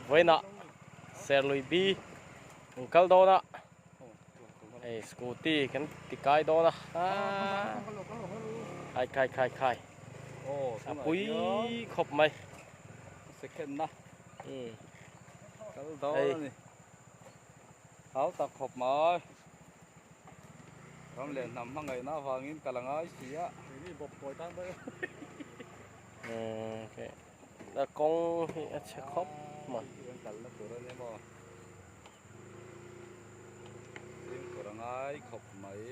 Vawiinah Serlui B kan kal dawn a, hei scooty kan ti kai dawn a, khai khai khai khai a pui khawp mai. Hei. Hau tak khawp mai. Ram leh hnam hmangaihna avangin ka la ngai si a. Keini bawp kawi tan daih a. Umm a kawng hi a chhe khawp mai. Kan kalna tur a nia maw. Fimkhur a ngai khawp mai.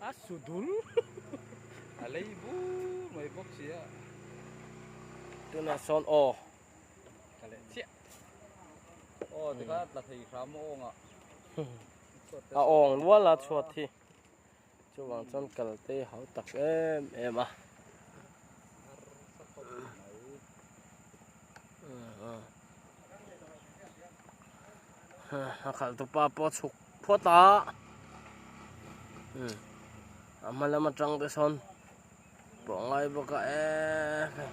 A su dul. A lei bur mai bawk si a. Tunah sawn aw. Ka leh chiah. Aw tikha tla thei hram a awng ah. A awng nual a chhuat hi. Chuvang chuan kal te hau tak em em a. A khalh tu pa pawh a chhuk phawt a. A hma lam atang te sawn pawh ngai bawk a e.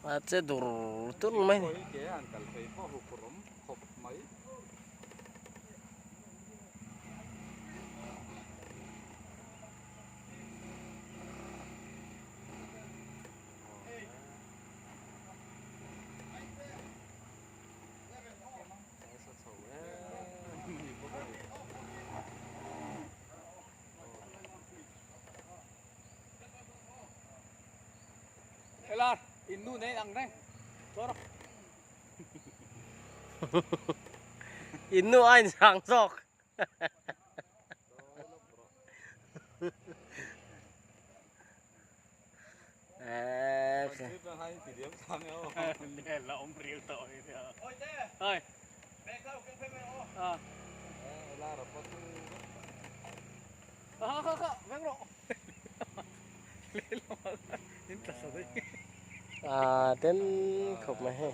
A che dur dur mai ni. Ela in nu nei ang reng chawr in nu a in sang zawk À, đến khop mai hei.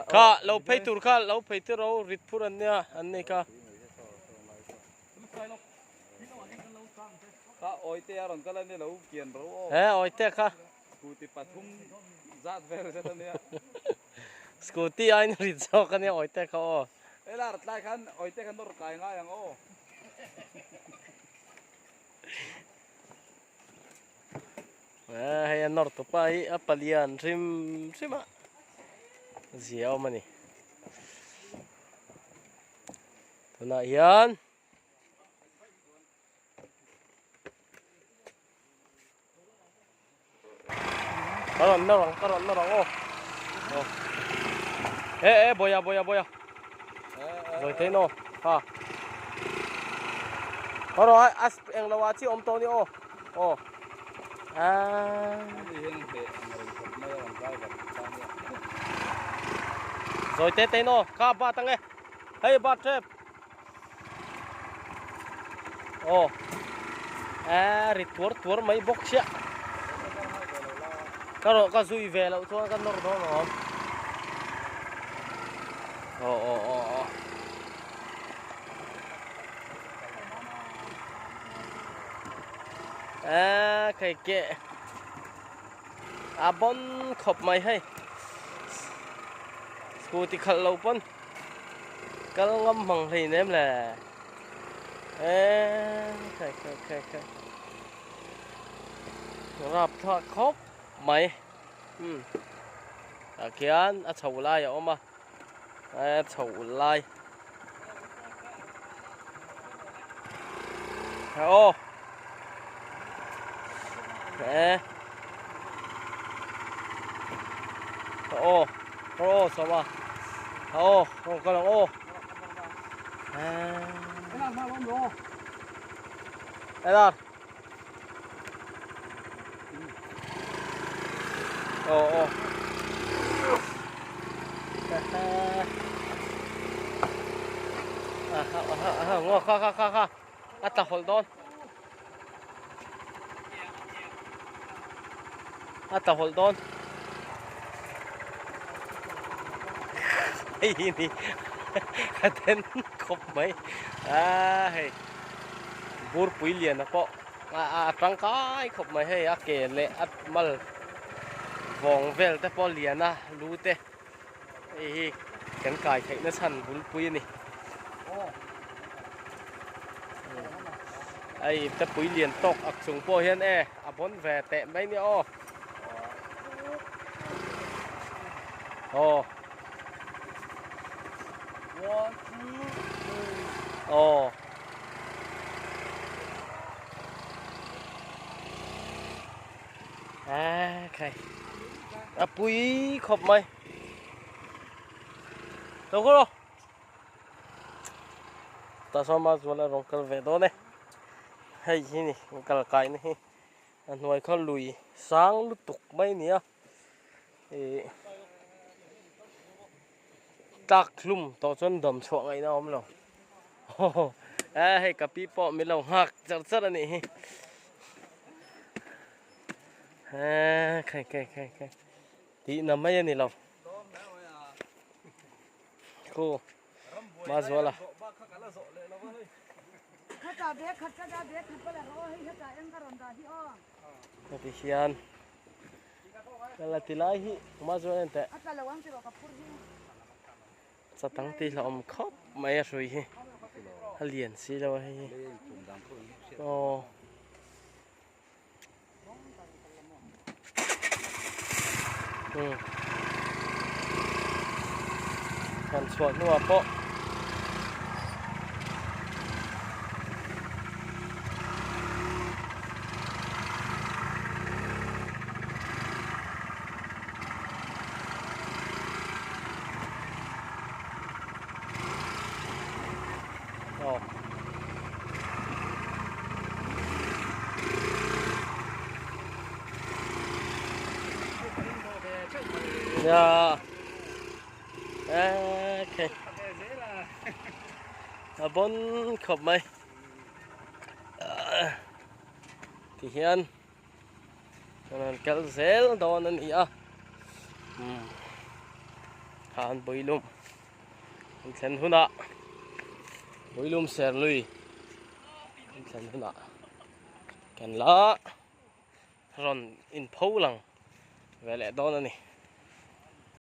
Kha lo phei tur kha lo phei tur ro rit phur an nia an ni kha. Kha awite a rawn kal a nia lo kian ro aw. He awite kha. Scooty pathum zat vel zet a nia. Scooty aiin rit zawk a nia awite kha aw. He lar tlai khan awite kha nawr kai ngai ang aw. Hei a nawr tupa hi a palian hrim hrim a zia awm a ni. Tunah hian ka rawn nawr ang ka rawn nawr ang aw aw e e bawia bawia bawia zawi thei naw ha ka rawn a eng lo ah chi awm tawh ni aw aw a zawi te te naw kha bat ang e hei bat tep Aw a ri tuar tuar mai bawk chiah ka rawh ka zui ve loh chuan ka nawr dawn awm aw aw aw aw a khai ke a bon khawp mai hei scooty khalh lo pawn Kal ngam hmang hlei nem le. Eee khai khai khai khai. Rap thlak khawp mai. Hmm. Tah khian a chho lai a awm a. A chho lai. Aw. Eee. Aw. Aw sawma. Aw, aw ka lang aw. Ela. Aw aw. Ngaw kha kha kha kha. A tla hawlh dawn. A tla hawlh dawn. Hei hi ni a then khawp mai a hei burpui liana pawh a a tangkai khawp mai hei a ke leh a mal vawng vel te pawh lian a lu te hei hi kan kai theih na chhan bulpui a ni hei te pui lian tawk ak chung pawh hian e a bawn ve teh mai nia aw. Aw. One, two, three. Aw. À, khai. A pui khop mai. Đâu có đâu. Ta sao mà zual a rawng kal ve dawn e. Hei hi ni kal kai na hi. A hnuai kha lui sang lutuk mai a ni a ih tlak hlum tawh chuan dawm chhuah ngaihna a awm lo a hei ka pi pawh min lo nghak char char a nih hi eee khai khai khai khai tihna mai a ni lo khu. Mazuala. Heti hian kal a ti lai hi Mazuala en teh chatang tih hlauhawm khawp mai a hrui hi a lian si lo a hei hi aw. Kan chhuah hnuah pawh aw. Ya. Okay. A bon khawp mai. Ti hian kan kal zel dawn a ni a. Khan builum. An thlen hunah Builum Serlui an thlen hunah kan la rawn inpho lang ve leh dawn a ni.